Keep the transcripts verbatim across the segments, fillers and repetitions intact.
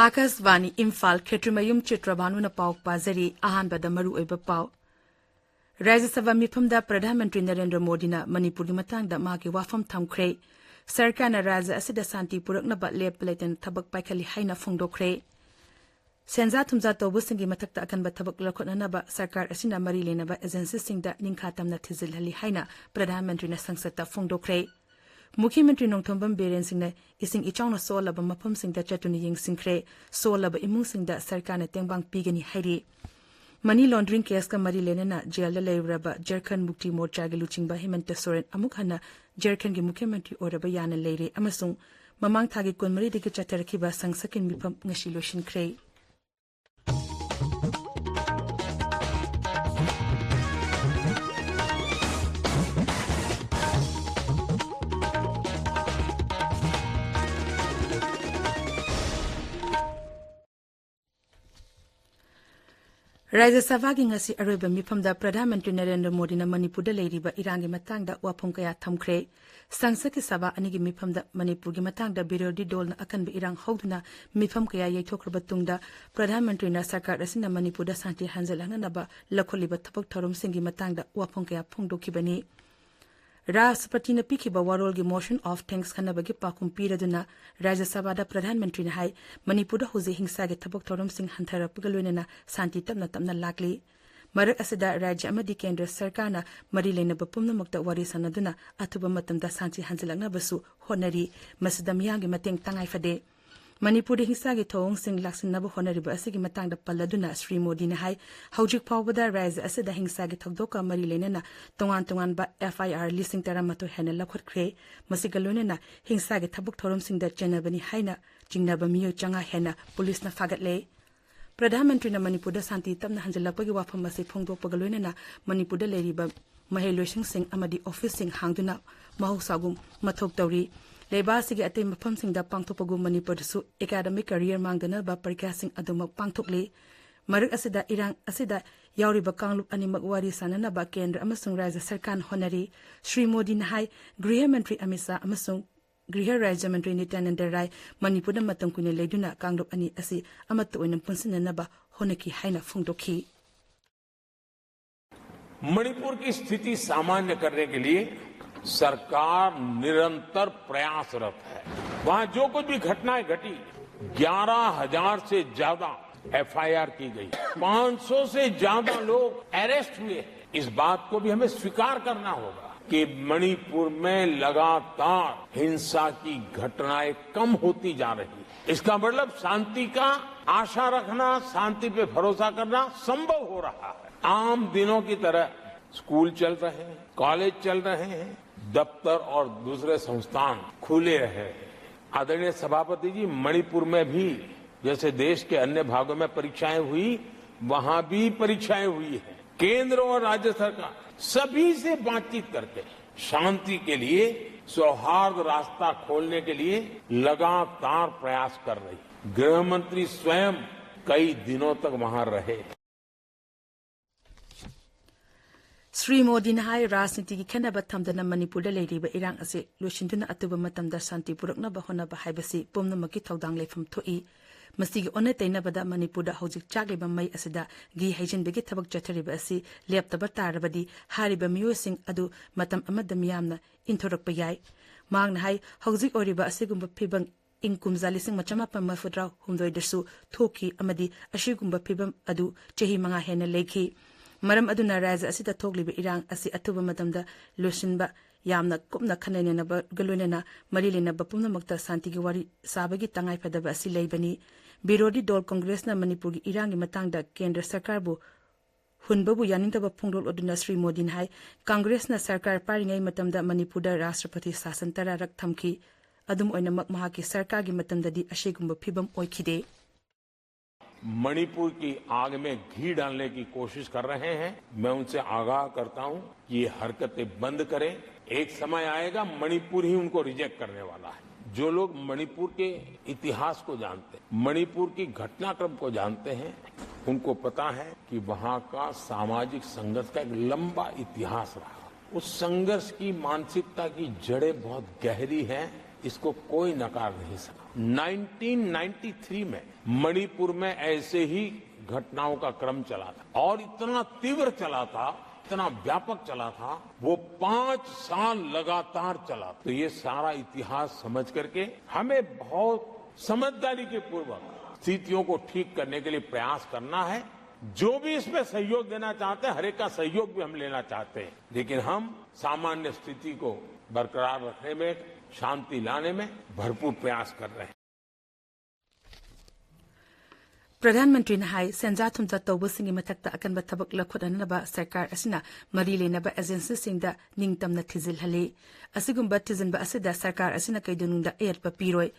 ꯑꯥꯀꯥꯁꯕꯥꯅꯤ ꯏꯝꯐꯥꯜ, ꯈꯦꯇ꯭ꯔꯤꯃꯌꯨꯝ ꯆꯤꯇ꯭ꯔꯕꯥꯅꯨꯅ ꯄꯥꯎ ꯄꯥꯖꯔꯤ꯫ ꯑꯍꯥꯟꯕꯗ ꯃꯔꯨꯑꯣꯏꯕ ꯄꯥꯎ꯫ ꯔꯥꯖ꯭ꯌ ꯁꯚꯥ ꯃꯤꯐꯝꯗ ꯄ꯭ꯔꯙꯥꯟ ꯃꯟꯇ꯭ꯔꯤ ꯅꯔꯦꯟꯗ꯭ꯔ ꯃꯣꯗꯤꯅ ꯃꯅꯤꯄꯨꯔꯒꯤ ꯃꯇꯥꯡꯗ ꯃꯥꯒꯤ ꯋꯥꯐꯝ ꯊꯝꯈ꯭ꯔꯦ꯫ ꯁꯔꯀꯥꯔꯅ ꯔꯥꯖ꯭ꯌ ꯑꯁꯤꯗ ꯁꯥꯟꯇꯤ ꯄꯨꯔꯛꯅꯕ ꯂꯦꯞꯄ ꯂꯩꯇꯅ ꯊꯕꯛ ꯄꯥꯏꯈꯠꯂꯤ ꯍꯥꯏꯅ ꯐꯣꯡꯗꯣꯛꯈ꯭ꯔꯦ꯫ ꯁꯦꯟꯖꯥ ꯊꯨꯝꯖꯥ ꯇꯧꯕꯁꯤꯡꯒꯤ ꯃꯊꯛꯇ ꯑꯀꯟꯕ ꯊꯕꯛ ꯂꯧꯈꯠꯅꯅꯕ ꯁꯔꯀꯥꯔ ꯑꯁꯤꯅ ꯃꯔꯤ ꯂꯩꯅꯕ ꯑꯦꯖꯦꯟꯁꯤꯁꯤꯡꯗ ꯅꯤꯡꯈꯥ ꯇꯝꯅ ꯊꯤꯖꯤꯜꯍꯜꯂꯤ ꯍꯥꯏꯅ ꯄ꯭ꯔꯙꯥꯟ ꯃꯟꯇ꯭ꯔꯤꯅ ꯁꯪꯁꯠꯇ ꯐꯣꯡꯗꯣꯛꯈ꯭ꯔꯦ꯫ ꯃꯨꯈ꯭ꯌ ꯃꯟꯇ꯭ꯔꯤ ꯅꯣꯡꯊꯣꯝꯕꯝ ꯕꯤꯔꯦꯟ ꯁꯤꯡꯅ ꯏꯁꯤꯡ ꯏꯆꯥꯎꯅ ꯁꯣꯛꯍꯜꯂꯕ ꯃꯐꯝꯁꯤꯡꯗ ꯆꯠꯇꯨꯅ ꯌꯦꯡꯁꯤꯟꯈ꯭ꯔꯦ꯫ ꯁꯣꯛꯍꯜꯂꯕ ꯏꯃꯨꯡꯁꯤꯡꯗ ꯁꯔꯀꯥꯔꯅ ꯇꯦꯡꯕꯥꯡ ꯄꯤꯒꯅꯤ ꯍꯥꯏꯔꯤ꯫ ꯃꯅꯤ ꯂꯣꯟꯗ꯭ꯔꯤꯡ ꯀꯦꯁꯀ ꯃꯔꯤ ꯂꯩꯅꯅ ꯖꯦꯜꯗ ꯂꯩꯔꯨꯔꯕ ꯖꯔꯈꯟ ꯃꯨꯛꯇꯤ ꯃꯣꯔꯆꯥꯒꯤ ꯂꯨꯆꯤꯡꯕ ꯍꯤꯃꯟꯇ ꯁꯣꯔꯦꯟ ꯑꯃꯨꯛ ꯍꯟꯅ ꯖꯔꯈꯟꯒꯤ ꯃꯨꯈ꯭ꯌ ꯃꯟꯇ꯭ꯔꯤ ꯑꯣꯏꯔꯕ ꯌꯥꯅ ꯂꯩꯔꯦ ꯑꯃꯁꯨꯡ ꯃꯃꯥꯡ ꯊꯥꯒꯤ ꯀꯨꯟꯃꯔꯤꯗꯒꯤ ꯆꯠꯊꯔꯛꯈꯤꯕ ꯁꯪꯁꯠꯀꯤ ꯃꯤꯐꯝ ꯉꯁꯤ ꯂꯣꯏꯁꯤꯟꯈ꯭ꯔꯦ꯫ ꯔꯥꯖ꯭ꯌ ꯁꯚꯥꯒꯤ ꯉꯁꯤ ꯑꯔꯣꯏꯕ ꯃꯤꯐꯝꯗ ꯄ꯭ꯔꯙꯥꯟ ꯃꯟꯇ꯭ꯔꯤ ꯅꯔꯦꯟꯗ꯭ꯔ ꯃꯣꯗꯤꯅ ꯃꯅꯤꯄꯨꯔꯗ ꯂꯩꯔꯤꯕ ꯏꯔꯥꯡꯒꯤ ꯃꯇꯥꯡꯗ ꯋꯥꯐꯝ ꯀꯌꯥ ꯊꯝꯈ꯭ꯔꯦ꯫ ꯁꯪꯁꯠꯀꯤ ꯁꯚꯥ ꯑꯅꯤꯒꯤ ꯃꯤꯐꯝꯗ ꯃꯅꯤꯄꯨꯔꯒꯤ ꯃꯇꯥꯡꯗ ꯕꯤꯔꯣꯙꯤ ꯗꯣꯜꯅ ꯑꯀꯟꯕ ꯏꯔꯥꯡ ꯍꯧꯗꯨꯅ ꯃꯤꯐꯝ ꯀꯌꯥ ꯌꯩꯊꯣꯛꯈ꯭ꯔꯕ ꯇꯨꯡꯗ, ꯄ꯭ꯔꯙꯥꯟ ꯃꯟꯇ꯭ꯔꯤꯅ ꯁꯔꯀꯥꯔ ꯑꯁꯤꯅ ꯃꯅꯤꯄꯨꯔꯗ ꯁꯥꯟꯇꯤ ꯍꯟꯖꯤꯜꯂꯛꯅꯅꯕ ꯂꯧꯈꯠꯂꯤꯕ ꯊꯕꯛ ꯊꯧꯔꯝꯁꯤꯡꯒꯤ ꯃꯇꯥꯡꯗ ꯋꯥꯐꯝ ꯀꯌꯥ ꯐꯣꯡꯗꯣꯛꯈꯤꯕꯅꯤ꯫ ꯔꯥꯁꯇ꯭ꯔꯄꯇꯤꯅ ꯄꯤꯈꯤꯕ ꯋꯥꯔꯣꯜꯒꯤ motion of thanks ꯈꯟꯅꯕꯒꯤ ꯄꯥꯎꯈꯨꯝ ꯄꯤꯔꯗꯨꯅ ꯔꯥꯖ꯭ꯌ ꯁꯚꯥꯗ ꯄ꯭ꯔꯙꯥꯟ ꯃꯟꯇ꯭ꯔꯤꯅ ꯍꯥꯏ, ꯃꯅꯤꯄꯨꯔꯗ ꯍꯧꯖꯤꯛ ꯍꯤꯡꯁꯥꯒꯤ ꯊꯕꯛ ꯊꯧꯔꯝꯁꯤꯡ ꯍꯟꯊꯔꯛꯄꯒ ꯂꯣꯏꯅꯅ ꯁꯥꯟꯇꯤ ꯇꯞꯅ ꯇꯞꯅ ꯂꯥꯛꯂꯤ꯫ ꯃꯔꯛ ꯑꯁꯤꯗ ꯔꯥꯖ꯭ꯌ ꯑꯃꯗꯤ ꯀꯦꯟꯗ꯭ꯔ ꯁꯔꯀꯥꯔꯅ ꯃꯔꯤ ꯂꯩꯅꯕ ꯄꯨꯝꯅꯃꯛꯇ ꯋꯥꯔꯤ ꯁꯥꯟꯅꯗꯨꯅ ꯑꯊꯨꯕ ꯃꯇꯝꯗ ꯁꯥꯟꯇꯤ ꯍꯟꯖꯤꯜꯂꯛꯅꯕꯁꯨ ꯍꯣꯠꯅꯔꯤ꯫ ꯃꯁꯤꯗ ꯃꯤꯌꯥꯝꯒꯤ ꯃꯇꯦꯡ ꯇꯉꯥꯏ ꯐꯗꯦ꯫ ꯃꯅꯤꯄꯨꯔꯗ ꯍꯤꯡꯁꯥꯒꯤ ꯊꯧꯑꯣꯡꯁꯤꯡ ꯂꯥꯛꯁꯤꯟꯅꯕ ꯍꯣꯠꯅꯔꯤꯕ ꯑꯁꯤꯒꯤ ꯃꯇꯥꯡꯗ ꯄꯜꯂꯗꯨꯅ ꯁ꯭ꯔꯤ ꯃꯣꯗꯤꯅ ꯍꯥꯏ, ꯍꯧꯖꯤꯛ ꯐꯥꯎꯕꯗ ꯔꯥꯖ꯭ꯌ ꯑꯁꯤꯗ ꯍꯤꯡꯁꯥꯒꯤ ꯊꯧꯗꯣꯛꯀ ꯃꯔꯤ ꯂꯩꯅꯅ ꯇꯣꯉꯥꯟ ꯇꯣꯉꯥꯟꯕ F I R ꯂꯤꯁꯤꯡ ꯇꯔꯥꯃꯥꯊꯣꯏ ꯍꯦꯟꯅ ꯂꯧꯈꯠꯈ꯭ꯔꯦ꯫ ꯃꯁꯤꯒ ꯂꯣꯏꯅꯅ ꯍꯤꯡꯁꯥꯒꯤ ꯊꯕꯛ ꯊꯧꯔꯝꯁꯤꯡꯗ ꯆꯦꯟꯅꯕꯅꯤ ꯍꯥꯏꯅ ꯆꯤꯡꯅꯕ ꯃꯤꯑꯣꯏ ꯆꯥꯝꯃꯉꯥ ꯍꯦꯟꯅ ꯄꯨꯂꯤꯁꯅ ꯐꯥꯒꯠꯂꯦ꯫ ꯄ꯭ꯔꯙꯥꯟ ꯃꯟꯇ꯭ꯔꯤꯅ ꯃꯅꯤꯄꯨꯔꯗ ꯁꯥꯟꯇꯤ ꯇꯞꯅ ꯍꯟꯖꯤꯜꯂꯛꯄꯒꯤ ꯋꯥꯐꯝ ꯑꯁꯤ ꯐꯣꯡꯗꯣꯛꯄꯒ ꯂꯣꯏꯅꯅ ꯃꯅꯤꯄꯨꯔꯗ ꯂꯩꯔꯤꯕ ꯃꯍꯩꯂꯣꯏꯁꯪꯁꯤꯡ ꯑꯃꯗꯤ ꯑꯣꯐꯤꯁꯁꯤꯡ ꯍꯥꯡꯗꯨꯅ ꯃꯍꯧꯁꯥꯒꯨꯝ ꯃꯊꯧ ꯇꯧꯔꯤ꯫ ꯂꯩꯕꯥꯛ ꯑꯁꯤꯒꯤ ꯑꯇꯩ ꯃꯐꯝꯁꯤꯡꯗ ꯄꯥꯡꯊꯣꯛꯄꯒꯨꯝ ꯃꯅꯤꯄꯨꯔꯗꯁꯨ academic career ꯃꯥꯡꯗꯅꯕ ꯄꯔꯤꯈ꯭ꯌꯥꯁꯤꯡ ꯑꯗꯨꯃꯛ ꯄꯥꯡꯊꯣꯛꯂꯤ꯫ ꯃꯔꯛ ꯑꯁꯤꯗ ꯏꯔꯥꯡ ꯑꯁꯤꯗ ꯌꯥꯎꯔꯤꯕ ꯀꯥꯡꯂꯨꯞ ꯑꯅꯤꯃꯛ ꯋꯥꯔꯤ ꯁꯥꯅꯅꯕ ꯀꯦꯟꯗ꯭ꯔ ꯑꯃꯁꯨꯡ ꯔꯥꯖ꯭ꯌ ꯁꯔꯀꯥꯔꯅ ꯍꯣꯠꯅꯔꯤ꯫ ꯁ꯭ꯔꯤ ꯃꯣꯗꯤꯅ ꯍꯥꯏ, ꯒ꯭ꯔꯤꯍ ꯃꯟꯇ꯭ꯔꯤ ꯑꯃꯤꯠ ꯁꯥꯍ ꯑꯃꯁꯨꯡ ꯒ꯭ꯔꯤꯍ ꯔꯥꯖ꯭ꯌ ꯃꯟꯇ꯭ꯔꯤ ꯅꯤꯇ꯭ꯌꯥꯅꯟꯗ ꯔꯥꯏ ꯃꯅꯤꯄꯨꯔꯗ ꯃꯇꯝ ꯀꯨꯏꯅ ꯂꯩꯗꯨꯅ ꯀꯥꯡꯂꯨꯞ ꯑꯅꯤ ꯑꯁꯤ ꯑꯃꯠꯇ ꯑꯣꯏꯅ ꯄꯨꯟꯁꯤꯟꯅꯅꯕ ꯍꯣꯠꯅꯈꯤ ꯍꯥꯏꯅ ꯐꯣꯡꯗꯣꯛꯈꯤ꯫ मणिपुर की स्थिति सामान्य करने के लिए सरकार निरंतर प्रयासरत है। वहां जो कुछ भी घटनाएं घटी, ग्यारह हजार से ज्यादा एफआईआर की गई, पाँच सौ से ज्यादा लोग अरेस्ट हुए। इस बात को भी हमें स्वीकार करना होगा कि मणिपुर में लगातार हिंसा की घटनाएं कम होती जा रही है। इसका मतलब शांति का आशा रखना, शांति पे भरोसा करना संभव हो रहा है। आम दिनों की तरह स्कूल चल रहे हैं, कॉलेज चल रहे हैं, दफ्तर और दूसरे संस्थान खुले रहे हैं। आदरणीय सभापति जी, मणिपुर में भी जैसे देश के अन्य भागों में परीक्षाएं हुई, वहां भी परीक्षाएं हुई हैं। केंद्र और राज्य सरकार सभी से बातचीत करके शांति के लिए सौहार्द रास्ता खोलने के लिए लगातार प्रयास कर रही। गृह मंत्री स्वयं कई दिनों तक वहां रहे। ꯁ꯭ꯔꯤ ꯃꯣꯗꯤꯅ ꯍꯥꯏ, ꯔꯥꯖꯅꯤꯇꯤꯒꯤ ꯈꯦꯠꯅꯕ ꯊꯝꯗꯅ ꯃꯅꯤꯄꯨꯔꯗ ꯂꯩꯔꯤꯕ ꯏꯔꯥꯡ ꯑꯁꯤ ꯂꯣꯏꯁꯤꯟꯗꯨꯅ ꯑꯇꯨꯕ ꯃꯇꯝꯗ ꯁꯥꯟꯇꯤ ꯄꯨꯔꯛꯅꯕ ꯍꯣꯠꯅꯕ ꯍꯥꯏꯕꯁꯤ ꯄꯨꯝꯅꯃꯛꯀꯤ ꯊꯧꯗꯥꯡ ꯂꯩꯐꯝ ꯊꯣꯛꯏ꯫ ꯃꯁꯤꯒꯤ ꯑꯣꯟꯅ ꯇꯩꯅꯕꯗ ꯃꯅꯤꯄꯨꯔꯗ ꯍꯧꯖꯤꯛ ꯆꯥꯛꯂꯤꯕ ꯃꯩ ꯑꯁꯤꯗ ꯘꯤ ꯍꯩꯖꯤꯟꯕꯒꯤ ꯊꯕꯛ ꯆꯠꯊꯔꯤꯕ ꯑꯁꯤ ꯂꯦꯞꯇꯕ ꯇꯥꯔꯕꯗꯤ ꯍꯥꯏꯔꯤꯕ ꯃꯤꯑꯣꯏꯁꯤꯡ ꯑꯗꯨ ꯃꯇꯝ ꯑꯃꯗ ꯃꯤꯌꯥꯝꯅ ꯏꯟꯊꯣꯔꯛꯄ ꯌꯥꯏ꯫ ꯃꯍꯥꯛꯅ ꯍꯥꯏ, ꯍꯧꯖꯤꯛ ꯑꯣꯏꯔꯤꯕ ꯑꯁꯤꯒꯨꯝꯕ ꯐꯤꯕꯝ ꯏꯪ ꯀꯨꯝꯖꯥ ꯂꯤꯁꯤꯡ ꯑꯃ ꯆꯃꯥꯄꯟ ꯃꯔꯤꯐꯨꯇꯔꯥ ꯍꯨꯝꯗꯣꯏꯗꯁꯨ ꯊꯣꯛꯈꯤ ꯑꯃꯗꯤ ꯑꯁꯤꯒꯨꯝꯕ ꯐꯤꯕꯝ ꯑꯗꯨ ꯆꯍꯤ ꯃꯉꯥ ꯍꯦꯟꯅ ꯂꯩꯈꯤ꯫ ꯃꯔꯝ ꯑꯗꯨꯅ ꯔꯥꯖ꯭ꯌ ꯑꯁꯤꯗ ꯊꯣꯛꯂꯤꯕ ꯏꯔꯥꯡ ꯑꯁꯤ ꯑꯊꯨꯕ ꯃꯇꯝꯗ ꯂꯣꯏꯁꯤꯟꯕ ꯌꯥꯝꯅ ꯀꯨꯞꯅ ꯈꯟꯅ ꯅꯩꯅꯕꯒ ꯂꯣꯏꯅꯅ ꯃꯔꯤ ꯂꯩꯅꯕ ꯄꯨꯝꯅꯃꯛꯇ ꯁꯥꯟꯇꯤꯒꯤ ꯋꯥꯔꯤ ꯁꯥꯕꯒꯤ ꯇꯉꯥꯏꯐꯗꯕ ꯑꯁꯤ ꯂꯩꯕꯅꯤ꯫ ꯕꯤꯔꯣꯙꯤ ꯗꯣꯜ ꯀꯪꯒ꯭ꯔꯦꯁꯅ ꯃꯅꯤꯄꯨꯔꯒꯤ ꯏꯔꯥꯡꯒꯤ ꯃꯇꯥꯡꯗ ꯀꯦꯟꯗ꯭ꯔ ꯁꯔꯀꯥꯔꯕꯨ ꯍꯨꯟꯕꯕꯨ ꯌꯥꯅꯤꯡꯗꯕ ꯐꯣꯡꯗꯣꯛꯂꯗꯨꯅ ꯁ꯭ꯔꯤ ꯃꯣꯗꯤꯅ ꯍꯥꯏ, ꯀꯪꯒ꯭ꯔꯦꯁꯅ ꯁꯔꯀꯥꯔ ꯄꯥꯏꯔꯤꯉꯩ ꯃꯇꯝꯗ ꯃꯅꯤꯄꯨꯔꯗ ꯔꯥꯁꯇ꯭ꯔꯄꯇꯤ ꯁꯥꯁꯟ ꯇꯔꯥꯔꯛ ꯊꯝꯈꯤ꯫ ꯑꯗꯨꯝ ꯑꯣꯏꯅꯃꯛ, ꯃꯍꯥꯛꯀꯤ ꯁꯔꯀꯥꯔꯒꯤ ꯃꯇꯝꯗꯗꯤ ꯑꯁꯤꯒꯨꯝꯕ ꯐꯤꯕꯝ ꯑꯣꯏꯈꯤꯗꯦ꯫ मणिपुर की आग में घी डालने की कोशिश कर रहे हैं। मैं उनसे आगाह करता हूं कि ये हरकतें बंद करें। एक समय आएगा, मणिपुर ही उनको रिजेक्ट करने वाला है। जो लोग मणिपुर के इतिहास को जानते हैं, मणिपुर की घटनाक्रम को जानते हैं, उनको पता है कि वहां का सामाजिक संघर्ष का एक लंबा इतिहास रहा। उस संघर्ष की मानसिकता की जड़ें बहुत गहरी हैं। इसको कोई नकार नहीं सका। नाइनटीन नाइंटी थ्री में मणिपुर में ऐसे ही घटनाओं का क्रम चला था और इतना तीव्र चला था, इतना व्यापक चला था, वो पांच साल लगातार चला। तो ये सारा इतिहास समझ करके हमें बहुत समझदारी के पूर्वक स्थितियों को ठीक करने के लिए प्रयास करना है। जो भी इसमें सहयोग देना चाहते हैं, हर एक का सहयोग भी हम लेना चाहते हैं, लेकिन हम सामान्य स्थिति को बरकरार रखने में, शांति लाने में भरपूर प्रयास कर रहे हैं। ꯄ꯭ꯔꯙꯥꯟ ꯃꯟꯇ꯭ꯔꯤꯅ ꯍꯥꯏ, ꯁꯦꯟꯖꯥ ꯊꯨꯝꯖꯥ ꯇꯧꯕꯁꯤꯡꯒꯤ ꯃꯊꯛꯇ ꯑꯀꯟꯕ ꯊꯕꯛ ꯂꯧꯈꯠꯅꯅꯕ ꯁꯔꯀꯥꯔ ꯑꯁꯤꯅ ꯃꯔꯤ ꯂꯩꯅꯕ ꯑꯦꯖꯦꯟꯁꯤꯁꯤꯡꯗ ꯅꯤꯡꯇꯝꯅ ꯊꯤꯖꯤꯜꯍꯜꯂꯤ꯫ ꯑꯁꯤꯒꯨꯝꯕ ꯊꯤꯖꯤꯟꯕ ꯑꯁꯤꯗ ꯁꯔꯀꯥꯔ ꯑꯁꯤꯅ ꯀꯩꯗꯧꯅꯨꯡꯗ ꯑꯌꯦꯠꯄ ꯄꯤꯔꯣꯏ꯫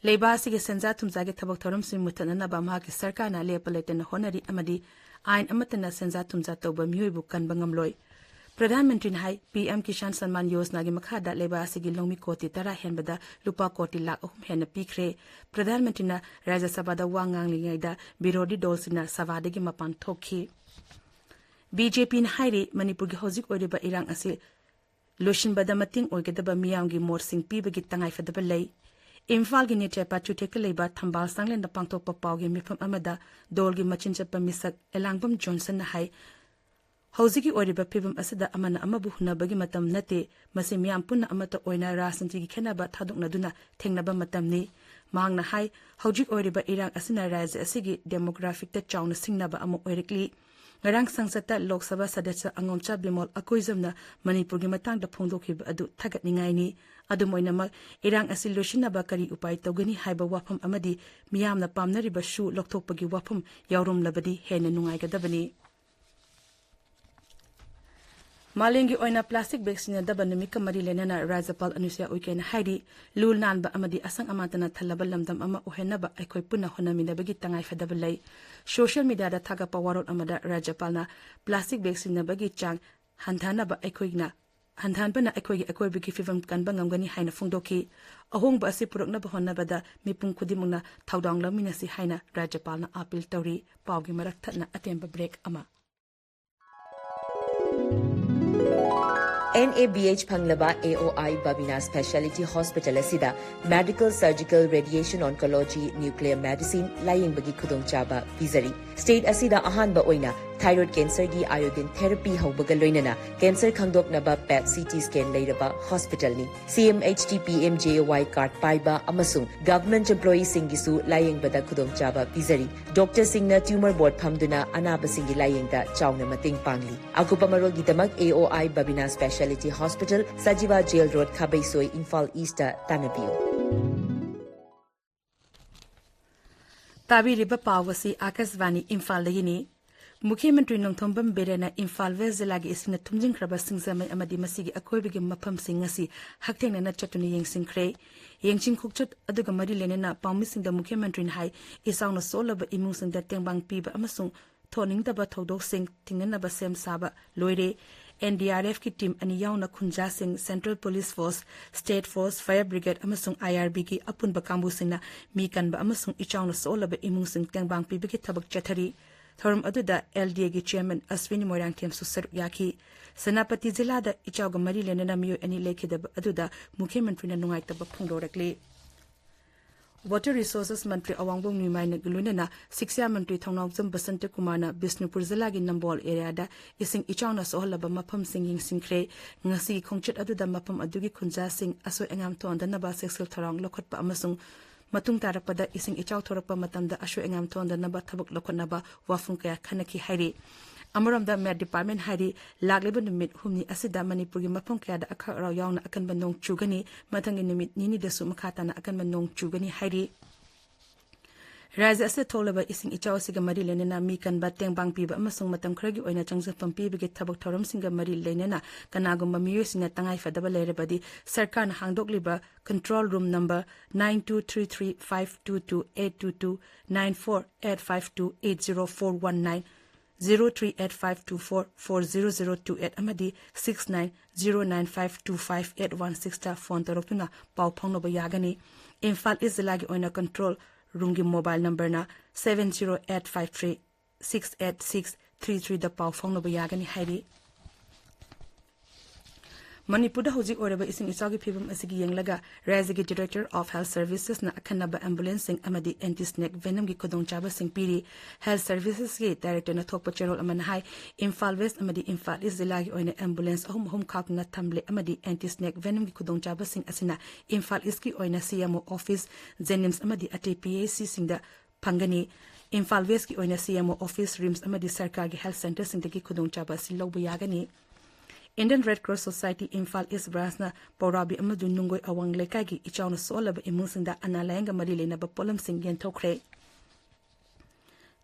ꯂꯩꯕꯥꯛ ꯑꯁꯤꯒꯤ ꯁꯦꯟꯖꯥ ꯊꯨꯝꯖꯥꯒꯤ ꯊꯕꯛ ꯊꯧꯔꯝꯁꯤꯡ ꯃꯨꯠꯊꯠꯅꯅꯕ ꯃꯍꯥꯛꯀꯤ ꯁꯔꯀꯥꯔꯅ ꯂꯦꯞꯄ ꯂꯩꯇꯅ ꯍꯣꯠꯅꯔꯤ ꯑꯃꯗꯤ ꯑꯥꯏꯟ ꯑꯃꯠꯇꯅ ꯁꯦꯟꯖꯥ ꯊꯨꯝꯖꯥ ꯇꯧꯕ ꯃꯤꯑꯣꯏꯕꯨ ꯀꯟꯕ ꯉꯝꯂꯣꯏ꯫ ꯄ꯭ꯔꯙꯥꯟ ꯃꯟꯇ꯭ꯔꯤꯅ ꯍꯥꯏ, ꯄꯤ ꯑꯦꯝ ꯀꯤꯁꯥꯟ ꯁꯟꯃꯥꯟ ꯌꯣꯖꯅꯥꯒꯤ ꯃꯈꯥꯗ ꯂꯩꯕꯥꯛ ꯑꯁꯤꯒꯤ ꯂꯧꯃꯤ ꯀꯣꯇꯤ ꯇꯔꯥ ꯍꯦꯟꯕꯗ ꯂꯨꯄꯥ ꯀꯣꯇꯤ ꯂꯥꯈ ꯑꯍꯨꯝ ꯍꯦꯟꯅ ꯄꯤꯈ꯭ꯔꯦ꯫ ꯄ꯭ꯔꯙꯥꯟ ꯃꯟꯇ꯭ꯔꯤꯅ ꯔꯥꯖ꯭ꯌ ꯁꯚꯥꯗ ꯋꯥ ꯉꯥꯡꯂꯤꯉꯩꯗ ꯕꯤꯔꯣꯙꯤ ꯗꯣꯜꯁꯤꯡꯅ ꯁꯚꯥꯗꯒꯤ ꯃꯄꯥꯟ ꯊꯣꯛꯈꯤ꯫ ꯕꯤ ꯖꯦ ꯄꯤꯅ ꯍꯥꯏꯔꯤ, ꯃꯅꯤꯄꯨꯔꯒꯤ ꯍꯧꯖꯤꯛ ꯑꯣꯏꯔꯤꯕ ꯏꯔꯥꯡ ꯑꯁꯤ ꯂꯣꯏꯁꯤꯟꯕꯗ ꯃꯇꯦꯡ ꯑꯣꯏꯒꯗꯕ ꯃꯤꯌꯥꯝꯒꯤ ꯃꯣꯠꯁꯤꯡ ꯄꯤꯕꯒꯤ ꯇꯉꯥꯏꯐꯗꯕ ꯂꯩ꯫ ꯏꯝꯐꯥꯜꯒꯤ ꯅꯤꯇ꯭ꯌ ꯄꯥꯇ꯭ꯔꯤꯊꯦꯛꯇ ꯂꯩꯕ ꯊꯝꯕꯥꯜ ꯁꯥꯡꯂꯦꯟꯗ ꯄꯥꯡꯊꯣꯛꯄ ꯄꯥꯎꯒꯤ ꯃꯤꯐꯝ ꯑꯃꯗ ꯗꯣꯜꯒꯤ ꯃꯆꯤꯟ ꯆꯠꯄ ꯃꯤꯁꯛ ꯑꯦꯂꯥꯡꯕꯝ ꯖꯣꯟꯁꯟꯅ ꯍꯥꯏ, ꯍꯧꯖꯤꯛꯀꯤ ꯑꯣꯏꯔꯤꯕ ꯐꯤꯕꯝ ꯑꯁꯤꯗ ꯑꯃꯅ ꯑꯃꯕꯨ ꯍꯨꯟꯅꯕꯒꯤ ꯃꯇꯝ ꯅꯠꯇꯦ꯫ ꯃꯁꯤ ꯃꯤꯌꯥꯝ ꯄꯨꯟꯅ ꯑꯃꯠꯇ ꯑꯣꯏꯅ ꯔꯥꯖꯅꯤꯇꯤꯒꯤ ꯈꯦꯠꯅꯕ ꯊꯥꯗꯣꯛꯅꯗꯨꯅ ꯊꯦꯡꯅꯕ ꯃꯇꯝꯅꯤ꯫ ꯃꯍꯥꯛꯅ ꯍꯥꯏ, ꯍꯧꯖꯤꯛ ꯑꯣꯏꯔꯤꯕ ꯏꯔꯥꯡ ꯑꯁꯤꯅ ꯔꯥꯖ꯭ꯌ ꯑꯁꯤꯒꯤ ꯗꯦꯃꯣꯒ꯭ꯔꯥꯐꯤꯛꯇ ꯆꯥꯎꯅ ꯁꯤꯡꯅꯕ ꯑꯃ ꯑꯣꯏꯔꯛꯂꯤ꯫ ꯉꯔꯥꯡ ꯁꯪꯁꯠꯇ ꯂꯣꯛ ꯁꯚꯥ ꯁꯗꯁ꯭ꯌ ꯑꯉꯣꯝꯆꯥ ꯕꯤꯃꯣꯜ ꯑꯀꯣꯏꯖꯝꯅ ꯃꯅꯤꯄꯨꯔꯒꯤ ꯃꯇꯥꯡꯗ ꯐꯣꯡꯗꯣꯛꯈꯤꯕ ꯑꯗꯨ ꯊꯥꯒꯠꯅꯤꯡꯉꯥꯏꯅꯤ꯫ ꯑꯗꯨꯝ ꯑꯣꯏꯅꯃꯛ, ꯏꯔꯥꯡ ꯑꯁꯤ ꯂꯣꯏꯁꯤꯟꯅꯕ ꯀꯔꯤ ꯎꯄꯥꯏ ꯇꯧꯒꯅꯤ ꯍꯥꯏꯕ ꯋꯥꯐꯝ ꯑꯃꯗꯤ ꯃꯤꯌꯥꯝꯅ ꯄꯥꯝꯅꯔꯤꯕ ꯁꯨ ꯂꯧꯊꯣꯛꯄꯒꯤ ꯋꯥꯐꯝ ꯌꯥꯎꯔꯝꯂꯕꯗꯤ ꯍꯦꯟꯅ ꯅꯨꯡꯉꯥꯏꯒꯗꯕꯅꯤ꯫ ꯃꯥꯂꯦꯝꯒꯤ ꯑꯣꯏꯅ ꯄ꯭ꯂꯥꯁꯇꯤꯛ ꯕꯦꯒ ꯁꯤꯖꯤꯟꯅꯗꯕ ꯅꯨꯃꯤꯠꯀ ꯃꯔꯤ ꯂꯩꯅꯅ ꯔꯥꯖ꯭ꯌꯄꯥꯜ ꯑꯅꯨꯁ꯭ꯌꯥ ꯎꯏꯀꯦꯅ ꯍꯥꯏꯔꯤ, ꯂꯨ ꯅꯥꯟꯕ ꯑꯃꯗꯤ ꯑꯁꯪ ꯑꯃꯥꯟꯇꯅ ꯊꯜꯂꯕ ꯂꯝꯗꯝ ꯑꯃ ꯑꯣꯏꯍꯟꯅꯕ ꯑꯩꯈꯣꯏ ꯄꯨꯟꯅ ꯍꯣꯠꯅꯃꯤꯟꯅꯕꯒꯤ ꯇꯉꯥꯏꯐꯗꯕ ꯂꯩ꯫ ꯁꯣꯁꯤꯌꯦꯜ ꯃꯤꯗꯤꯌꯥꯗ ꯊꯥꯒꯠꯄ ꯋꯥꯔꯣꯜ ꯑꯃꯗ ꯔꯥꯖ꯭ꯌꯄꯥꯜꯅ ꯄ꯭ꯂꯥꯁꯇꯤꯛ ꯕꯦꯒ ꯁꯤꯖꯤꯟꯅꯕꯒꯤ ꯆꯥꯡ ꯍꯟꯊꯅꯕ ꯑꯩꯈꯣꯏꯅ, ꯍꯟꯊꯍꯟꯕꯅ ꯑꯩꯈꯣꯏꯒꯤ ꯑꯀꯣꯏꯕꯒꯤ ꯐꯤꯕꯝ ꯀꯟꯕ ꯉꯝꯒꯅꯤ ꯍꯥꯏꯅ ꯐꯣꯡꯗꯣꯛꯈꯤ꯫ ꯑꯍꯣꯡꯕ ꯑꯁꯤ ꯄꯨꯔꯛꯅꯕ ꯍꯣꯠꯅꯕꯗ ꯃꯤꯄꯨꯝ ꯈꯨꯗꯤꯡꯃꯛꯅ ꯊꯧꯗꯥꯡ ꯂꯧꯃꯤꯟꯅꯁꯤ ꯍꯥꯏꯅ ꯔꯥꯖ꯭ꯌꯄꯥꯜꯅ ꯑꯥꯄꯤꯜ ꯇꯧꯔꯤ꯫ ꯄꯥꯎꯒꯤ ꯃꯔꯛ ꯊꯠꯅ ꯑꯇꯦꯟꯕ ꯕ꯭ꯔꯦꯛ ꯑꯃ꯫ NABH ꯐꯪꯂꯕ AOI Babina Speciality Hospital ꯑꯁꯤꯗ Medical, Surgical, Radiation Oncology, Nuclear Medicine ꯂꯥꯌꯦꯡꯕꯒꯤ ꯈꯨꯗꯣꯡꯆꯥꯕ ꯄꯤꯖꯔꯤ꯫ State ꯑꯁꯤꯗ ꯑꯍꯥꯟꯕ ꯑꯣꯏꯅ thyroid cancerꯒꯤ iodine therapy ꯍꯧꯕꯒ ꯂꯣꯏꯅꯅ cancer ꯈꯪꯗꯣꯛꯅꯕ PET CT scan ꯂꯩꯔꯕ hospitalꯅꯤ꯫ CMHT PMJAY card ꯄꯥꯏꯕ ꯑꯃꯁꯨꯡ government employeeꯁꯤꯡꯒꯤꯁꯨ ꯂꯥꯌꯦꯡꯕꯗ ꯈꯨꯗꯣꯡꯆꯥꯕ ꯄꯤꯖꯔꯤ꯫ Doctorꯁꯤꯡꯅ tumor board ꯐꯝꯗꯨꯅ ꯑꯅꯥꯕꯁꯤꯡꯒꯤ ꯂꯥꯌꯦꯡꯗ ꯆꯥꯎꯅ ꯃꯇꯦꯡ ꯄꯥꯡꯂꯤ꯫ ꯑꯀꯨꯞꯄ ꯃꯔꯣꯜꯒꯤꯗꯃꯛ AOI Babina Speciality Hospital, Sajiwa Jail Road, ꯈꯥꯕꯩꯁꯣꯏ, Imphal Eastꯇ ꯇꯥꯟꯅꯕꯤꯌꯨ꯫ ꯇꯥꯕꯤꯔꯤꯕ ꯄꯥꯎ ꯑꯁꯤ ꯑꯥꯀꯥꯁꯕꯥꯅꯤ ꯏꯝꯐꯥꯜꯗꯒꯤꯅꯤ꯫ ꯃꯨꯈ꯭ꯌ ꯃꯟꯇ꯭ꯔꯤ ꯅꯣꯡꯊꯣꯝꯕꯝ ꯕꯤꯔꯦꯟꯅ ꯏꯝꯐꯥꯜ ꯋꯦꯁ ꯖꯤꯂꯥꯒꯤ ꯏꯁꯤꯡꯅ ꯊꯨꯝꯖꯤꯟꯈ꯭ꯔꯕ ꯁꯤꯡꯖꯃꯩ ꯑꯃꯗꯤ ꯃꯁꯤꯒꯤ ꯑꯀꯣꯏꯕꯒꯤ ꯃꯐꯝꯁꯤꯡ ꯉꯁꯤ ꯍꯛꯊꯦꯡꯅꯅ ꯆꯠꯇꯨꯅ ꯌꯦꯡꯁꯤꯟꯈ꯭ꯔꯦ꯫ ꯌꯦꯡꯁꯤꯟ ꯈꯣꯡꯆꯠ ꯑꯗꯨꯒ ꯃꯔꯤ ꯂꯩꯅꯅ ꯄꯥꯎꯃꯤꯁꯤꯡꯗ ꯃꯨꯈ꯭ꯌ ꯃꯟꯇ꯭ꯔꯤꯅ ꯍꯥꯏ, ꯏꯆꯥꯎꯅ ꯁꯣꯛꯂꯕ ꯏꯃꯨꯡꯁꯤꯡꯗ ꯇꯦꯡꯕꯥꯡ ꯄꯤꯕ ꯑꯃꯁꯨꯡ ꯊꯣꯛꯍꯟꯅꯤꯡꯗꯕ ꯊꯧꯗꯣꯛꯁꯤꯡ ꯊꯤꯡꯅꯅꯕ ꯁꯦꯝ ꯁꯥꯕ ꯂꯣꯏꯔꯦ꯫ NDRFꯀꯤ team ꯑꯅꯤ ꯌꯥꯎꯅ ꯈꯨꯟꯖꯥꯁꯤꯡ, Central Police Force, State Force, Fire Brigade ꯑꯃꯁꯨꯡ IRBꯒꯤ ꯑꯄꯨꯟꯕ ꯀꯥꯡꯕꯨꯁꯤꯡꯅ ꯃꯤ ꯀꯟꯕ ꯑꯃꯁꯨꯡ ꯏꯆꯥꯎꯅ ꯁꯣꯛꯂꯕ ꯏꯃꯨꯡꯁꯤꯡ ꯇꯦꯡꯕꯥꯡ ꯄꯤꯕꯒꯤ ꯊꯕꯛ ꯆꯠꯊꯔꯤ꯫ ꯊꯧꯔꯝ ꯑꯗꯨꯗ LDAꯒꯤ chairman ꯑꯁ꯭ꯋꯤꯅꯤ ꯃꯣꯏꯔꯥꯡꯊꯦꯝꯁꯨ ꯁꯔꯨꯛ ꯌꯥꯈꯤ꯫ ꯁꯦꯅꯥꯄꯇꯤ ꯖꯤꯂꯥꯗ ꯏꯆꯥꯎꯒ ꯃꯔꯤ ꯂꯩꯅꯅ ꯃꯤꯑꯣꯏ ꯑꯅꯤ ꯂꯩꯈꯤꯗꯕ ꯑꯗꯨꯗ ꯃꯨꯈ꯭ꯌ ꯃꯟꯇ꯭ꯔꯤꯅ ꯅꯨꯡꯉꯥꯏꯇꯕ ꯐꯣꯡꯗꯣꯔꯛꯂꯤ꯫ Water Resources ꯃꯟꯇ꯭ꯔꯤ ꯑꯋꯥꯡꯕꯝ ꯅꯣꯏꯃꯥꯏꯅ ꯂꯣꯏꯅꯅ ꯁꯤꯛꯁꯥ ꯃꯟꯇ꯭ꯔꯤ ꯊꯧꯅꯥꯎꯖꯝ ꯕꯁꯟꯇ ꯀꯨꯃꯥꯔꯅ ꯕꯤꯁꯅꯨꯄꯨꯔ ꯖꯤꯂꯥꯒꯤ ꯅꯝꯕꯣꯜ areaꯗ ꯏꯁꯤꯡ ꯏꯆꯥꯎꯅ ꯁꯣꯛꯍꯜꯂꯕ ꯃꯐꯝꯁꯤꯡ ꯌꯦꯡꯁꯤꯟꯈ꯭ꯔꯦ꯫ ꯉꯁꯤꯒꯤ ꯈꯣꯡꯆꯠ ꯑꯗꯨꯗ ꯃꯐꯝ ꯑꯗꯨꯒꯤ ꯈꯨꯟꯖꯥꯁꯤꯡ ꯑꯁꯣꯏ ꯑꯉꯥꯝ ꯊꯣꯛꯍꯟꯗꯅꯕ ꯆꯦꯛꯁꯤꯜ ꯊꯧꯔꯥꯡ ꯂꯧꯈꯠꯄ ꯑꯃꯁꯨꯡ ꯃꯇꯨꯡ ꯇꯥꯔꯛꯄꯗ ꯏꯁꯤꯡ ꯏꯆꯥꯎ ꯊꯣꯔꯛꯄ ꯃꯇꯝꯗ ꯑꯁꯣꯏ ꯑꯉꯥꯝ ꯊꯣꯛꯍꯟꯗꯅꯕ ꯊꯕꯛ ꯂꯧꯈꯠꯅꯕ ꯋꯥꯐꯝ ꯀꯌꯥ ꯈꯟꯅꯈꯤ ꯍꯥꯏꯔꯤ꯫ ꯑꯃꯔꯣꯝꯗ Met Department ꯍꯥꯏꯔꯤ, ꯂꯥꯛꯂꯤꯕ ꯅꯨꯃꯤꯠ ꯍꯨꯝꯅꯤ ꯑꯁꯤꯗ ꯃꯅꯤꯄꯨꯔꯒꯤ ꯃꯐꯝ ꯀꯌꯥꯗ ꯑꯈꯥꯛ ꯑꯔꯥꯎ ꯌꯥꯎꯅ ꯑꯀꯟꯕ ꯅꯣꯡ ꯆꯨꯒꯅꯤ꯫ ꯃꯊꯪꯒꯤ ꯅꯨꯃꯤꯠ ꯅꯤꯅꯤꯗꯁꯨ ꯃꯈꯥ ꯇꯥꯅ ꯑꯀꯟꯕ ꯅꯣꯡ ꯆꯨꯒꯅꯤ ꯍꯥꯏꯔꯤ꯫ ꯔꯥꯖ꯭ꯌ ꯑꯁꯤꯗ ꯊꯣꯛꯂꯕ ꯏꯁꯤꯡ ꯏꯆꯥꯎ ꯑꯁꯤꯒ ꯃꯔꯤ ꯂꯩꯅꯅ ꯃꯤ ꯀꯟꯕ, ꯇꯦꯡꯕꯥꯡ ꯄꯤꯕ ꯑꯃꯁꯨꯡ ꯃꯇꯝ ꯈꯔꯒꯤ ꯑꯣꯏꯅ ꯆꯪꯖꯐꯝ ꯄꯤꯕꯒꯤ ꯊꯕꯛ ꯊꯧꯔꯝꯁꯤꯡꯒ ꯃꯔꯤ ꯂꯩꯅꯅ ꯀꯅꯥꯒꯨꯝꯕ ꯃꯤꯑꯣꯏꯁꯤꯡꯅ ꯇꯉꯥꯏ ꯐꯗꯕ ꯂꯩꯔꯕꯗꯤ ꯁꯔꯀꯥꯔꯅ ꯍꯥꯡꯗꯣꯛꯂꯤꯕ control room number nine two three three five two two eight two two, nine four eight five two eight zero four one nine, zero three eight five two four four zero zero two eight ꯑꯃꯗꯤ six nine zero nine five two five eight one sixꯇ phone ꯇꯧꯔꯛꯇꯨꯅ ꯄꯥꯎ ꯐꯥꯎꯅꯕ ꯌꯥꯒꯅꯤ꯫ Imphal East ꯖꯤꯂꯥꯒꯤ ꯑꯣꯏꯅ control roomꯒꯤ mobile numberꯅ seven zero eight five three six eight six three threeꯗ ꯄꯥꯎ ꯐꯥꯎꯅꯕ ꯌꯥꯒꯅꯤ ꯍꯥꯏꯔꯤ꯫ ꯃꯅꯤꯄꯨꯔꯗ ꯍꯧꯖꯤꯛ ꯑꯣꯏꯔꯕ ꯏꯁꯤꯡ ꯏꯆꯥꯎꯒꯤ ꯐꯤꯕꯝ ꯑꯁꯤꯒꯤ ꯌꯦꯡꯂꯒ ꯔꯥꯖ꯭ꯌꯒꯤ Director of Health Servicesꯅ ꯑꯈꯟꯅꯕ ambulanceꯁꯤꯡ ꯑꯃꯗꯤ anti-snake venomꯒꯤ ꯈꯨꯗꯣꯡꯆꯥꯕꯁꯤꯡ ꯄꯤꯔꯤ꯫ Health Servicesꯀꯤ Directorꯅ ꯊꯣꯛꯄ ꯆꯦꯔꯣꯜ ꯑꯃꯅ ꯍꯥꯏ, ꯏꯝꯐꯥꯜ West ꯑꯃꯗꯤ ꯏꯝꯐꯥꯜ East ꯖꯤꯂꯥꯒꯤ ꯑꯣꯏꯅ ambulance ꯑꯍꯨꯝ ꯑꯍꯨꯝ ꯈꯥꯛꯇꯨꯅ ꯊꯝꯂꯦ ꯑꯃꯗꯤ anti-snake venomꯒꯤ ꯈꯨꯗꯣꯡꯆꯥꯕꯁꯤꯡ ꯑꯁꯤꯅ ꯏꯝꯐꯥꯜ Eastꯀꯤ ꯑꯣꯏꯅ CMO office, JNIMS ꯑꯃꯗꯤ ꯑꯇꯩ PHCꯁꯤꯡꯗ ꯐꯪꯒꯅꯤ꯫ ꯏꯝꯐꯥꯜ Westꯀꯤ ꯑꯣꯏꯅ CMO office, RIMS ꯑꯃꯗꯤ ꯁꯔꯀꯥꯔꯒꯤ health centreꯁꯤꯡꯗꯒꯤ ꯈꯨꯗꯣꯡꯆꯥꯕ ꯑꯁꯤ ꯂꯧꯕ ꯌꯥꯒꯅꯤ꯫ Indian Red Cross Society Imphal East branchꯅ ꯄꯧꯔꯥꯕꯤ ꯑꯃꯁꯨꯡ ꯅꯨꯡꯒꯣꯏ ꯑꯋꯥꯡ ꯂꯩꯀꯥꯏꯒꯤ ꯏꯆꯥꯎꯅ ꯁꯣꯛꯍꯜꯂꯕ ꯏꯃꯨꯡꯁꯤꯡꯗ ꯑꯅꯥ ꯂꯥꯌꯦꯡꯒ ꯃꯔꯤ ꯂꯩꯅꯕ ꯄꯣꯠꯂꯝꯁꯤꯡ ꯌꯦꯟꯊꯣꯛꯈ꯭ꯔꯦ꯫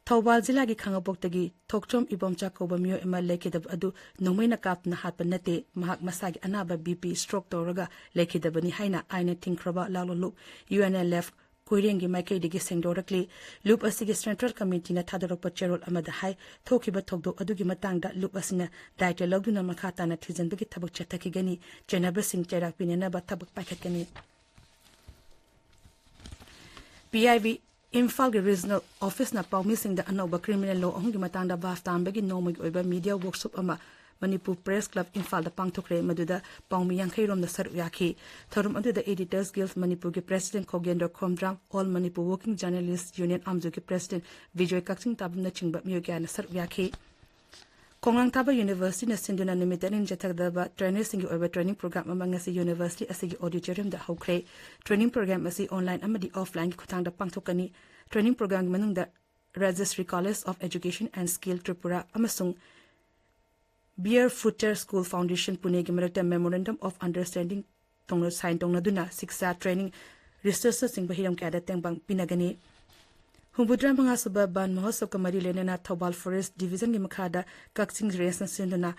ꯊꯧꯕꯥꯜ ꯖꯤꯂꯥꯒꯤ ꯈꯥꯉꯕꯣꯛꯇꯒꯤ ꯊꯣꯛꯆꯣꯝ ꯏꯕꯣꯝꯆꯥ ꯀꯧꯕ ꯃꯤꯑꯣꯏ ꯑꯃ ꯂꯩꯈꯤꯗꯕ ꯑꯗꯨ ꯅꯣꯡꯃꯩꯅ ꯀꯥꯞꯇꯨꯅ ꯍꯥꯠꯄ ꯅꯠꯇꯦ, ꯃꯍꯥꯛ ꯃꯁꯥꯒꯤ ꯑꯅꯥꯕ BP stroke ꯇꯧꯔꯒ ꯂꯩꯈꯤꯗꯕꯅꯤ ꯍꯥꯏꯅ ꯑꯥꯏꯟꯅ ꯊꯤꯡꯈ꯭ꯔꯕ ꯂꯥꯂꯣꯡ ꯂꯨꯞ UNLF ꯀꯣꯏꯔꯦꯡꯒꯤ ꯃꯥꯏꯀꯩꯗꯒꯤ ꯁꯦꯡꯗꯣꯔꯛꯂꯤ꯫ ꯂꯨꯞ ꯑꯁꯤꯒꯤ Central Committeeꯅ ꯊꯥꯗꯣꯔꯛꯄ ꯆꯦꯔꯣꯜ ꯑꯃꯗ ꯍꯥꯏ, ꯊꯣꯛꯈꯤꯕ ꯊꯧꯗꯣꯛ ꯑꯗꯨꯒꯤ ꯃꯇꯥꯡꯗ ꯂꯨꯞ ꯑꯁꯤꯅ ꯗꯥꯏꯇ ꯂꯧꯗꯨꯅ ꯃꯈꯥ ꯇꯥꯅ ꯊꯤꯖꯤꯟꯕꯒꯤ ꯊꯕꯛ ꯆꯠꯊꯈꯤꯒꯅꯤ꯫ ꯆꯦꯟꯅꯕꯁꯤꯡ ꯆꯩꯔꯥꯛ ꯄꯤꯅꯅꯕ ꯊꯕꯛ ꯄꯥꯏꯈꯠꯀꯅꯤ꯫ PIB ꯏꯝꯐꯥꯜꯒꯤ Regional Officeꯅ ꯄꯥꯎꯃꯤꯁꯤꯡꯗ ꯑꯅꯧꯕ criminal law ꯑꯍꯨꯝꯒꯤ ꯃꯇꯥꯡꯗ ꯚꯥꯞ ꯇꯥꯍꯟꯕꯒꯤ ꯅꯣꯡꯃꯒꯤ ꯑꯣꯏꯕ media workshop ꯑꯃ ꯃꯅꯤꯄꯨꯔ Press Club ꯏꯝꯐꯥꯜꯗ ꯄꯥꯡꯊꯣꯛꯈ꯭ꯔꯦ, ꯃꯗꯨꯗ ꯄꯥꯎꯃꯤ ꯌꯥꯡꯈꯩ ꯔꯣꯝꯅ ꯁꯔꯨꯛ ꯌꯥꯈꯤ꯫ ꯊꯧꯔꯝ ꯑꯗꯨꯗ Editors Guild ꯃꯅꯤꯄꯨꯔꯒꯤ President ꯈꯣꯒꯦꯟꯗ꯭ꯔ Khomdram, All Manipur Working Journalist Union ꯑꯥꯝꯖꯨꯒꯤ President Bijoy ꯀꯛꯆꯤꯡ ꯇꯥꯕꯝꯅꯆꯤꯡꯕ ꯃꯤꯑꯣꯏ ꯀꯌꯥꯅ ꯁꯔꯨꯛ ꯌꯥꯈꯤ꯫ ꯈꯣꯡꯂꯥꯡꯊꯥꯕ Universityꯅ ꯁꯤꯟꯗꯨꯅ ꯅꯨꯃꯤꯠ ꯑꯅꯤ ꯆꯠꯊꯒꯗꯕ traineeꯁꯤꯡꯒꯤ ꯑꯣꯏꯕ training program ꯑꯃ ꯉꯁꯤ university ꯑꯁꯤꯒꯤ auditoriumꯗ ꯍꯧꯈ꯭ꯔꯦ꯫ Training program ꯑꯁꯤ online ꯑꯃꯗꯤ offlineꯒꯤ ꯈꯨꯠꯊꯥꯡꯗ ꯄꯥꯡꯊꯣꯛꯀꯅꯤ꯫ Training programꯒꯤ ꯃꯅꯨꯡꯗ Rajashri College of Education and Skill Tripura ꯑꯃꯁꯨꯡ Beer Footer School Foundation Puneꯒꯤ ꯃꯔꯛꯇ Memorandum of Understanding ꯇꯧꯅ-, sign ꯇꯧꯅꯗꯨꯅ ꯁꯤꯛꯁꯥ, training, researchꯅꯆꯤꯡꯕ ꯍꯤꯔꯝ ꯀꯌꯥꯗ ꯇꯦꯡꯕꯥꯡ ꯄꯤꯅꯒꯅꯤ꯫ ꯍꯨꯝꯐꯨꯇꯔꯥ ꯃꯉꯥ ꯁꯨꯕ ꯕꯟ ꯃꯍꯣꯠꯁꯕꯀ ꯃꯔꯤ ꯂꯩꯅꯅ ꯊꯧꯕꯥꯜ Forest Divisionꯒꯤ ꯃꯈꯥꯗ ꯀꯛꯆꯤꯡ Rangeꯅ ꯁꯤꯟꯗꯨꯅ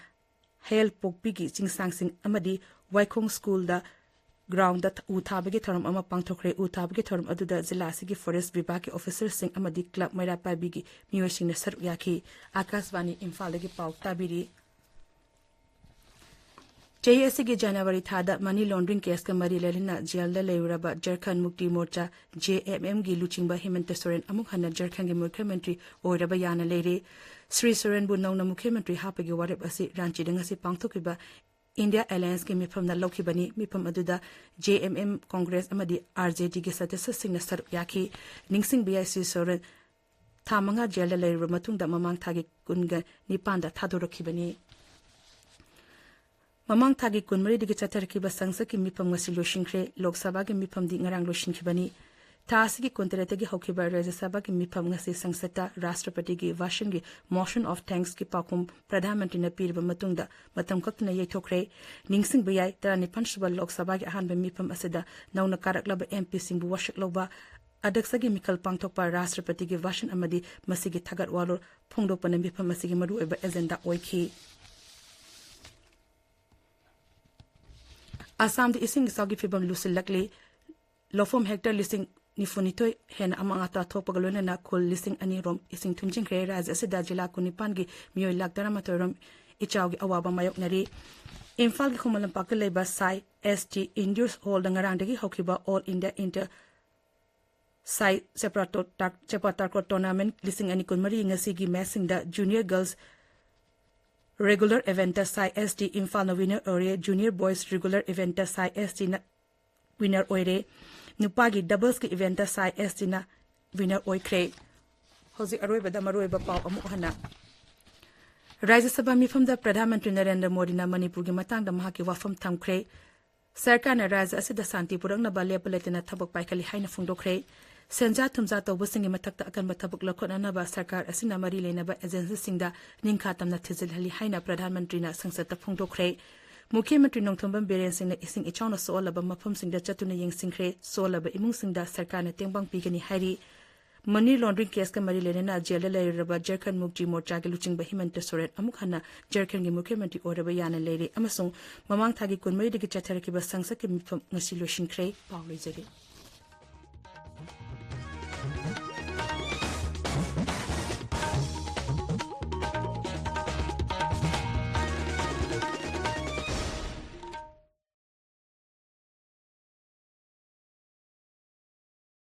ꯍꯌꯦꯜ ꯄꯣꯛꯄꯤꯒꯤ ꯆꯤꯡꯁꯥꯡꯁꯤꯡ ꯑꯃꯗꯤ ꯋꯥꯏꯈꯣꯡ ꯁ꯭ꯀꯨꯜꯗ groundꯗ ꯎ ꯊꯥꯕꯒꯤ ꯊꯧꯔꯝ ꯑꯃ ꯄꯥꯡꯊꯣꯛꯈ꯭ꯔꯦ꯫ ꯎ ꯊꯥꯕꯒꯤ ꯊꯧꯔꯝ ꯑꯗꯨꯗ ꯖꯤꯂꯥ ꯑꯁꯤꯒꯤ forest ꯕꯤꯚꯥꯒꯀꯤ officerꯁꯤꯡ ꯑꯃꯗꯤ club ꯃꯩꯔꯥ ꯄꯥꯏꯕꯤꯒꯤ ꯃꯤꯑꯣꯏꯁꯤꯡꯅ ꯁꯔꯨꯛ ꯌꯥꯈꯤ꯫ ꯑꯥꯀꯥꯁꯕꯥꯅꯤ ꯏꯝꯐꯥꯜꯗꯒꯤ ꯄꯥꯎ ꯇꯥꯕꯤꯔꯤ꯫ ꯆꯍꯤ ꯑꯁꯤꯒꯤ ꯖꯅꯋꯥꯔꯤ ꯊꯥꯗ money laundering caseꯀ ꯃꯔꯤ ꯂꯩꯅꯅ ꯖꯦꯜꯗ ꯂꯩꯔꯨꯔꯕ ꯖꯔꯈꯟ ꯃꯨꯛꯇꯤ ꯃꯣꯔꯆꯥ, JMMꯒꯤ ꯂꯨꯆꯤꯡꯕ ꯍꯤꯃꯟꯇ ꯁꯣꯔꯦꯟ ꯑꯃꯨꯛ ꯍꯟꯅ ꯖꯔꯈꯟꯒꯤ ꯃꯨꯈ꯭ꯌ ꯃꯟꯇ꯭ꯔꯤ ꯑꯣꯏꯔꯕ ꯌꯥꯅ ꯂꯩꯔꯦ꯫ ꯁ꯭ꯔꯤ ꯁꯣꯔꯦꯟꯕꯨ ꯅꯧꯅ ꯃꯨꯈ꯭ꯌ ꯃꯟꯇ꯭ꯔꯤ ꯍꯥꯞꯄꯒꯤ ꯋꯥꯔꯦꯞ ꯑꯁꯤ ꯔꯥꯟꯆꯤꯗ ꯉꯁꯤ ꯄꯥꯡꯊꯣꯛꯈꯤꯕ ꯏꯟꯗꯤꯌꯥ ꯑꯦꯂꯥꯌꯟꯁꯀꯤ ꯃꯤꯐꯝꯅ ꯂꯧꯈꯤꯕꯅꯤ꯫ ꯃꯤꯐꯝ ꯑꯗꯨꯗ ꯖꯦ ꯑꯦꯝ ꯑꯦꯝ, ꯀꯣꯡꯒ꯭ꯔꯦꯁ ꯑꯃꯗꯤ ꯑꯥꯔ ꯖꯦ ꯗꯤꯒꯤ ꯁꯗꯁ꯭ꯌꯁꯤꯡꯅ ꯁꯔꯨꯛ ꯌꯥꯈꯤ꯫ ꯅꯤꯡꯁꯤꯡꯕ ꯌꯥꯏ, ꯁꯤ ꯁꯣꯔꯦꯟ ꯊꯥ ꯃꯉꯥ ꯖꯦꯜꯗ ꯂꯩꯔꯨꯔꯕ ꯃꯇꯨꯡꯗ ꯃꯃꯥꯡ ꯊꯥꯒꯤ ꯀꯨꯟꯒ ꯅꯤꯄꯥꯟꯗ ꯊꯥꯗꯣꯔꯛꯈꯤꯕꯅꯤ꯫ ꯃꯃꯥꯡ ꯊꯥꯒꯤ ꯀꯨꯟꯃꯔꯤꯗꯒꯤ ꯆꯠꯊꯔꯛꯈꯤꯕ ꯁꯪꯁꯠꯀꯤ ꯃꯤꯐꯝ ꯉꯁꯤ ꯂꯣꯏꯁꯤꯟꯈ꯭ꯔꯦ꯫ ꯂꯣꯛ ꯁꯚꯥꯒꯤ ꯃꯤꯐꯝꯗꯤ ꯉꯔꯥꯡ ꯂꯣꯏꯁꯤꯟꯈꯤꯕꯅꯤ꯫ ꯊꯥ ꯑꯁꯤꯒꯤ ꯀꯨꯟꯇꯔꯦꯠꯇꯒꯤ ꯍꯧꯈꯤꯕ ꯔꯥꯖ꯭ꯌ ꯁꯚꯥꯒꯤ ꯃꯤꯐꯝ ꯉꯁꯤ ꯁꯪꯁꯠꯇ ꯔꯥꯁꯇ꯭ꯔꯄꯇꯤꯒꯤ ꯚꯥꯁꯟꯒꯤ Motion of Thanksꯀꯤ ꯄꯥꯎꯈꯨꯝ ꯄ꯭ꯔꯙꯥꯟ ꯃꯟꯇ꯭ꯔꯤꯅ ꯄꯤꯔꯕ ꯃꯇꯨꯡꯗ ꯃꯇꯝ ꯀꯛꯇꯅ ꯌꯩꯊꯣꯛꯈ꯭ꯔꯦ꯫ ꯅꯤꯡꯁꯤꯡꯕ ꯌꯥꯏ, ꯇꯔꯥꯅꯤꯄꯥꯟ ꯁꯨꯕ ꯂꯣꯛ ꯁꯚꯥꯒꯤ ꯑꯍꯥꯟꯕ ꯃꯤꯐꯝ ꯑꯁꯤꯗ ꯅꯧꯅ ꯀꯥꯔꯛꯂꯕ ꯑꯦꯝ ꯄꯤꯁꯤꯡꯕꯨ ꯋꯥꯁꯛ ꯂꯧꯕ, ꯑꯗ꯭ꯌꯛꯁꯒꯤ ꯃꯤꯈꯜ ꯄꯥꯡꯊꯣꯛꯄ, ꯔꯥꯁꯇ꯭ꯔꯄꯇꯤꯒꯤ ꯚꯥꯁꯟ ꯑꯃꯗꯤ ꯃꯁꯤꯒꯤ ꯊꯥꯒꯠ ꯋꯥꯔꯣꯜ ꯐꯣꯡꯗꯣꯛꯄꯅ ꯃꯤꯐꯝ ꯑꯁꯤꯒꯤ ꯃꯔꯨꯑꯣꯏꯕ ꯑꯦꯖꯦꯟꯗꯥ ꯑꯣꯏꯈꯤ꯫ ꯑꯁꯥꯝꯗ ꯏꯁꯤꯡ ꯏꯆꯥꯎꯒꯤ ꯐꯤꯚꯝ ꯂꯨꯁꯤꯜꯂꯛꯂꯤ꯫ ꯂꯧꯐꯝ ꯍꯦꯛꯇꯔ ꯂꯤꯁꯤꯡ ꯅꯤꯐꯨꯅꯤꯊꯣꯏ ꯍꯦꯟꯅ ꯑꯃꯥꯡ ꯑꯇꯥ ꯊꯣꯛꯄꯒ ꯂꯣꯏꯅꯅ ꯈꯨꯜ ꯂꯤꯁꯤꯡ ꯑꯅꯤ ꯔꯣꯝ ꯏꯁꯤꯡ ꯊꯨꯝꯖꯤꯟꯈ꯭ꯔꯦ꯫ ꯔꯥꯖ꯭ꯌ ꯑꯁꯤꯗ ꯖꯤꯂꯥ ꯀꯨꯟꯅꯤꯄꯥꯟꯒꯤ ꯃꯤꯑꯣꯏ ꯂꯥꯈ ꯇꯔꯥꯃꯥꯊꯣꯏ ꯔꯣꯝ ꯏꯆꯥꯎꯒꯤ ꯑꯋꯥꯕ ꯃꯥꯌꯣꯛꯅꯔꯤ꯫ ꯏꯝꯐꯥꯜꯒꯤ ꯈꯨꯃꯟ ꯂꯝꯄꯥꯛꯇ ꯂꯩꯕ ꯁꯥꯏ ꯑꯦꯁ ꯇꯤ ꯏꯟꯗꯣꯔ ꯍꯣꯜꯗ ꯉꯔꯥꯡꯗꯒꯤ ꯍꯧꯈꯤꯕ ꯑꯣꯜ ꯏꯟꯗꯤꯌꯥ ꯏꯟꯇꯔ ꯁꯥꯏ ꯆꯦꯄꯥꯇꯣ-, ꯇꯥꯛ-, ꯆꯦꯄꯥ ꯇꯥꯀ꯭ꯔꯣ ꯇꯣꯔꯅꯥꯃꯦꯟꯠ ꯂꯤꯁꯤꯡ ꯑꯅꯤ ꯀꯨꯟꯃꯔꯤ ꯉꯁꯤꯒꯤ ꯃꯦꯆꯁꯤꯡꯗ ꯖꯨꯅꯤꯌꯔ ꯒꯔꯜꯁ ꯔꯤꯒꯨꯂꯔ ꯏꯚꯦꯟꯠꯇ ꯁꯥꯏ ꯑꯦꯁ ꯇꯤ ꯏꯝꯐꯥꯜꯅ ꯋꯤꯅꯔ ꯑꯣꯏꯔꯦ꯫ ꯖꯨꯅꯤꯌꯔ ꯕꯣꯏꯁ ꯔꯤꯒꯨꯂꯔ ꯏꯚꯦꯟꯠꯇ ꯁꯥꯏ ꯑꯦꯁ ꯇꯤꯅ ꯋꯤꯅꯔ ꯑꯣꯏꯔꯦ꯫ ꯅꯨꯄꯥꯒꯤ ꯗꯕꯜꯁꯀꯤ ꯏꯚꯦꯟꯠꯇ ꯁꯥꯏ ꯑꯦꯁ ꯇꯤꯅ ꯋꯤꯅꯔ ꯑꯣꯏꯈ꯭ꯔꯦ꯫ ꯍꯧꯖꯤꯛ ꯑꯔꯣꯏꯕꯗ ꯃꯔꯨꯑꯣꯏꯕ ꯄꯥꯎ ꯑꯃꯨꯛ ꯍꯟꯅ꯫ ꯔꯥꯖ꯭ꯌ ꯁꯚꯥ ꯃꯤꯐꯝꯗ ꯄ꯭ꯔꯙꯥꯟ ꯃꯟꯇ꯭ꯔꯤ ꯅꯔꯦꯟꯗ꯭ꯔ ꯃꯣꯗꯤꯅ ꯃꯅꯤꯄꯨꯔꯒꯤ ꯃꯇꯥꯡꯗ ꯃꯍꯥꯛꯀꯤ ꯋꯥꯐꯝ ꯊꯝꯈ꯭ꯔꯦ꯫ ꯁꯔꯀꯥꯔꯅ ꯔꯥꯖ꯭ꯌ ꯑꯁꯤꯗ ꯁꯥꯟꯇꯤ ꯄꯨꯔꯛꯅꯕ ꯂꯦꯞꯄ ꯂꯩꯇꯅ ꯊꯕꯛ ꯄꯥꯏꯈꯠꯂꯤ ꯍꯥꯏꯅ ꯐꯣꯡꯗꯣꯛꯈ꯭ꯔꯦ꯫ ꯁꯦꯟꯖꯥ ꯊꯨꯝꯖꯥ ꯇꯧꯕꯁꯤꯡꯒꯤ ꯃꯊꯛꯇ ꯑꯀꯟꯕ ꯊꯕꯛ ꯂꯧꯈꯠꯅꯅꯕ ꯁꯔꯀꯥꯔ ꯑꯁꯤꯅ ꯃꯔꯤ ꯂꯩꯅꯕ ꯑꯦꯖꯦꯟꯁꯤꯁꯤꯡꯗ ꯅꯤꯡꯈꯥ ꯇꯝꯅ ꯊꯤꯖꯤꯜꯍꯜꯂꯤ ꯍꯥꯏꯅ ꯄ꯭ꯔꯙꯥꯟ ꯃꯟꯇ꯭ꯔꯤꯅ ꯁꯪꯁꯠꯇ ꯐꯣꯡꯗꯣꯛꯈ꯭ꯔꯦ꯫ ꯃꯨꯈ꯭ꯌ ꯃꯟꯇ꯭ꯔꯤ ꯅꯣꯡꯊꯣꯝꯕꯝ ꯕꯤꯔꯦꯟ ꯁꯤꯡꯅ ꯏꯁꯤꯡ ꯏꯆꯥꯎꯅ ꯁꯣꯛꯍꯜꯂꯕ ꯃꯐꯝꯁꯤꯡꯗ ꯆꯠꯇꯨꯅ ꯌꯦꯡꯁꯤꯟꯈ꯭ꯔꯦ꯫ ꯁꯣꯛꯍꯜꯂꯕ ꯏꯃꯨꯡꯁꯤꯡꯗ ꯁꯔꯀꯥꯔꯅ ꯇꯦꯡꯕꯥꯡ ꯄꯤꯒꯅꯤ ꯍꯥꯏꯔꯤ꯫ ꯃꯅꯤ ꯂꯣꯟꯗ꯭ꯔꯤꯡ ꯀꯦꯁꯀ ꯃꯔꯤ ꯂꯩꯅꯅ ꯖꯦꯜꯗ ꯂꯩꯔꯨꯔꯕ ꯖꯔꯈꯟ ꯃꯨꯛꯇꯤ ꯃꯣꯔꯆꯥꯒꯤ ꯂꯨꯆꯤꯡꯕ ꯍꯤꯃꯟꯇ ꯁꯣꯔꯦꯟ ꯑꯃꯨꯛ ꯍꯟꯅ ꯖꯔꯈꯟꯒꯤ ꯃꯨꯈ꯭ꯌ ꯃꯟꯇ꯭ꯔꯤ ꯑꯣꯏꯔꯕ ꯌꯥꯅ ꯂꯩꯔꯦ ꯑꯃꯁꯨꯡ ꯃꯃꯥꯡ ꯊꯥꯒꯤ ꯀꯨꯟꯃꯔꯤꯗꯒꯤ ꯆꯠꯊꯔꯛꯈꯤꯕ ꯁꯪꯁꯠꯀꯤ ꯃꯤꯐꯝ ꯉꯁꯤ ꯂꯣꯏꯁꯤꯟꯈ꯭ꯔꯦ꯫ ꯄꯥꯎ ꯂꯣꯏꯖꯔꯦ꯫